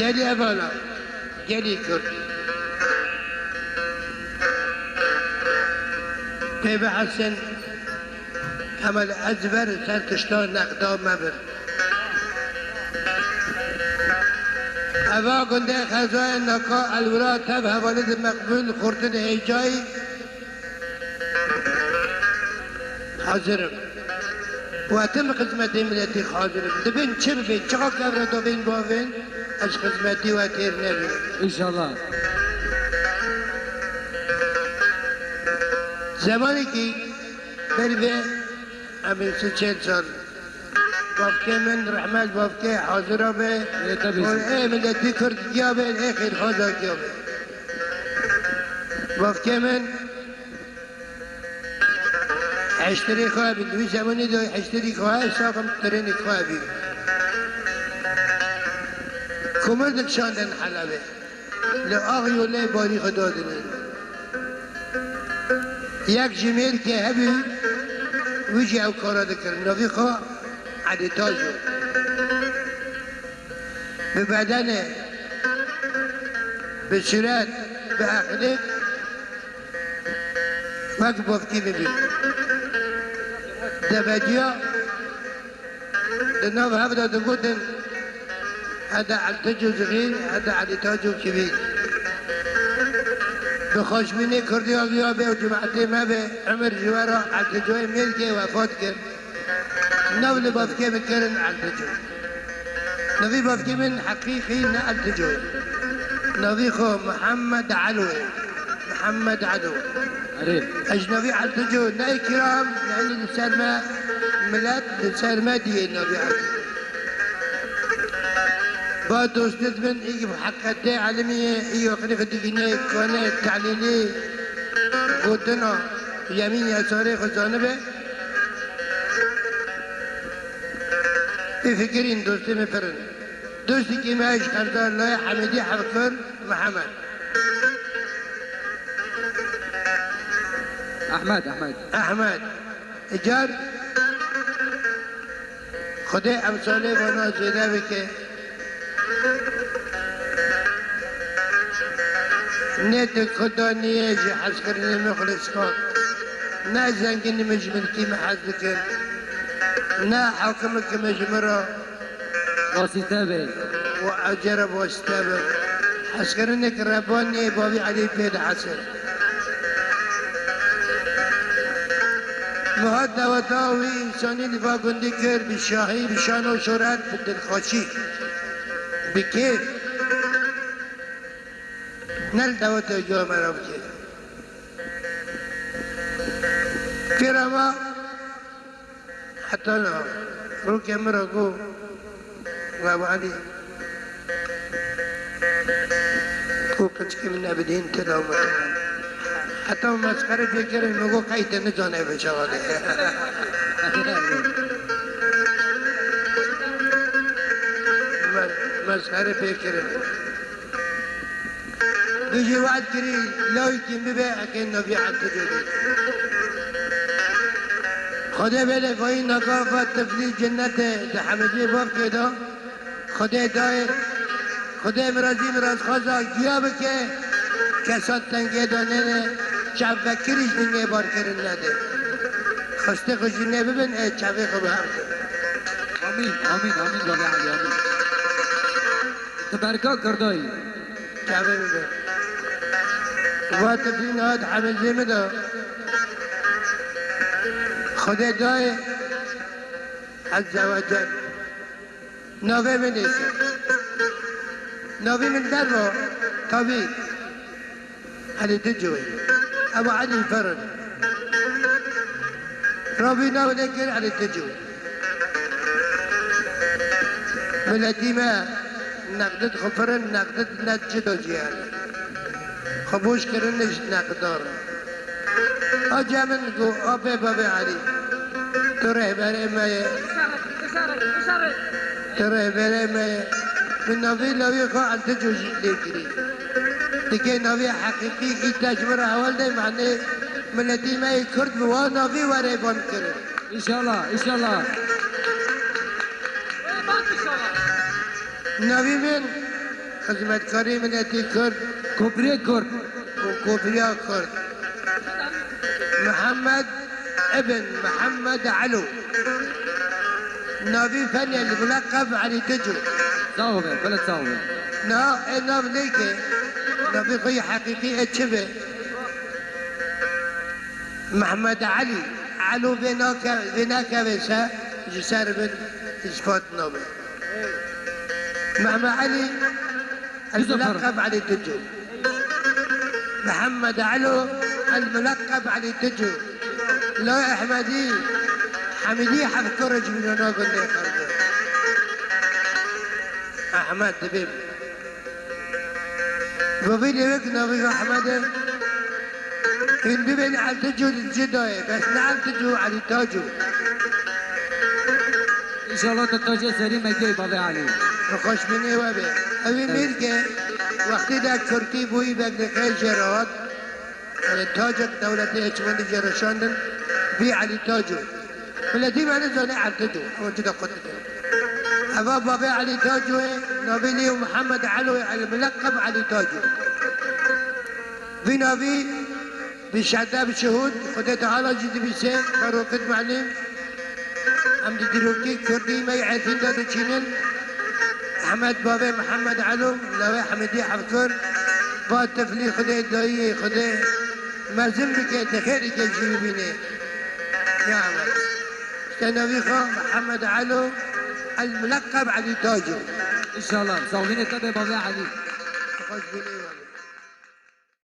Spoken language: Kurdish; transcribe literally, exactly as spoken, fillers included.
Gelî hevala, gelî Kurd. Pê bihesin, hema li ez ver ser tişta neqda me bin. Eva gundê xezayên naka elwira tev hevalê di meqbûl xurtin hêcayî. Hazir im. Wetim xizmetê miletî hazir im. Dibin çi bibin, çiqa kevre dovên bavên, ez xizmetî we têr nebim. Înşallah. Zemanekî ber vê, em ê si çel sal. Bavkê min rehmet, bavkê hazira be. Ê, tabii. Ê miletî Kurd giya be, ê xêrxwaza giya be. Bavkê min Heşterê xwe bî, di wî zemanî de heşterî xwe, saxim tirênî xwe bî. Komir dikişandin Helebê. Li ax yolê barî xwe dadinê. Yek ji mêrkê hebî, wî jî ew kara dikir. Navî xwe Elî Tajo. Bi bedenê, bi sûret, bi exlîq, wek bavkî min bî. Debediya di nav hev de digotin, hede Eltico zixîn, hede Elîtaco kivîn. Bi xweşbînê Kurdiya viya bê û cimetê me bê, emir ji we re Elticoyê mêrkê wefat kir. Nav li bavkê min kirin Eltico. Navî bavkê min heqîqî ne Eltico ye. Navî xwe Mihemed Elo ye. Mihemed Elo. Erê. Ez ji navî Eltico ne îkram, yanî li ser me milet, li ser me diyê navî Eltico. Ba dostê min, î heqetê elimî ye, î yoxinî xwe digîne, kone, telîlî, gotina, yemîn yesarê xwe zanibe. Pê fikirîn dostê min pir in. Dostekî me ji Xezar Layê Hemêdî Hevkir Mihemed. Ehmed, Ehmed. Ehmed. Îcar Xwedê emsalê vana zêde bike. Ne di kudaniyê ji hezkirinê mixliskan. Ne zengînî min ji milkî min hez dikin. Ne hakimekî min ji min re Wasîte be. Û ecere wasîte be. Hezkirinek Rebbaniyê bavî Elî pê dihese. Niha daweta wî însanî li va gundî kir, bi şahî, bi şan û şoret, bi dilxweşî, bi kêf. Ne li daweta cuwa me re bikêf. Pêra me heta niha rûkê min re got, Baba Elî, ku qeçikê min nebidîn, tê dawmata min. Heta mesxere pê kirin, min got, qey te nizane vê çawa de. Me-, mesxere pê kirin. Tu jî wad kirî, lawikî min be, eke navî Eltico bî. Xwedê bêle vayî nagafa tiflî cinnetê di hemicê bavkê de. Xwedê dayê, Xwedê mirazî mirazxwaza giya bike, kesa tengê de nêne, çavvekirî ji dingê barkirin nede. Xwestê xwe ji nê bibin, ê çavê xwe bi hev de. Amîn, amîn, amîn, Rabî Elî, amîn. Ti berka Kurda yî. Çavê min be. Va tu dîn hat hemizê min de. Xwedê dayê Ezze ve Cel. Navê min nêse. Navê min derva tabî. Elî Tico ye. Ew Elî Ferr in. Rabî navê kir Elî Tico. Miletî me neqdit xwe firin, neqdit net çi do ciyan. Xwe boş kirin ji neqdar. Aca min got, apê bavê Elî. Tu rêhberê me ye. Tu rêhberê me ye. Min navê lawê xwe Eltico jî lê kirî. Dikê navê heqîqî îta ji min re heval de, manê miletî me yê Kurd bi wa navî were ban kirin. Înşallah, înşallah. Navî min Xizmetkarê miletê Kurd. Kopriya Kurd. Û kopriya Kurd. Mihemed ibn Mihemed Elo. Navî fenê li mileqeb Elî Tico. Sağ ol be, bele sağ ol be. Na, e nav neyke. Navî xwe yê heqîqî e çi be? Mehmed Elî, Elo vê nake-, vê nakeve se, ji ser bin îspat nabe. Mehmed Elî, el-mileqeb Elî Tico. Mehmed Elo, el-mileqeb Elî Tico. La Ehmedî, Hemîdî Hefkur ji bînana gundê xerbe. Ehmed dibê. Bi vî lêvek navî Ehmed e. Hindî bên Eltico cida ye, bes ne Eltico, Elî Taco. Înşallah tu tacê serî me gey bavê Elî. Bi xweşbînê we be. Ew ê Evet. mêrke wextê de Kurdî bûyî beglixê jê re hat. Yani tacek dewletê Eçmendî jê re şandin. Bî Elî Taco. Miletî me nizane Eltico. Ew cida xwe dide. Eva bavê Elî Taco ye. Navê lê Mihemed Elo ye. El-mileqeb Elî Taco. Vî navî bi şehde bi şihûd, Xwedê Teala jî dibîse, Ferokit Muellim, em di dîrokê Kurdî me yê Efîn de diçînin. Ehmed bavê Mihemed Elo, lawê Hemîdî Hefkur, va tiflî Xwedê dayiyê Xwedê mezin bike, di xêrî ke jî bibîne. Ya Ehmed. Îşte navî xwe Mihemed Elo, el-mileqeb Elî Taco. Înşallah. Sağ ol, yine tabi bavê Elî. Xweş bînî we.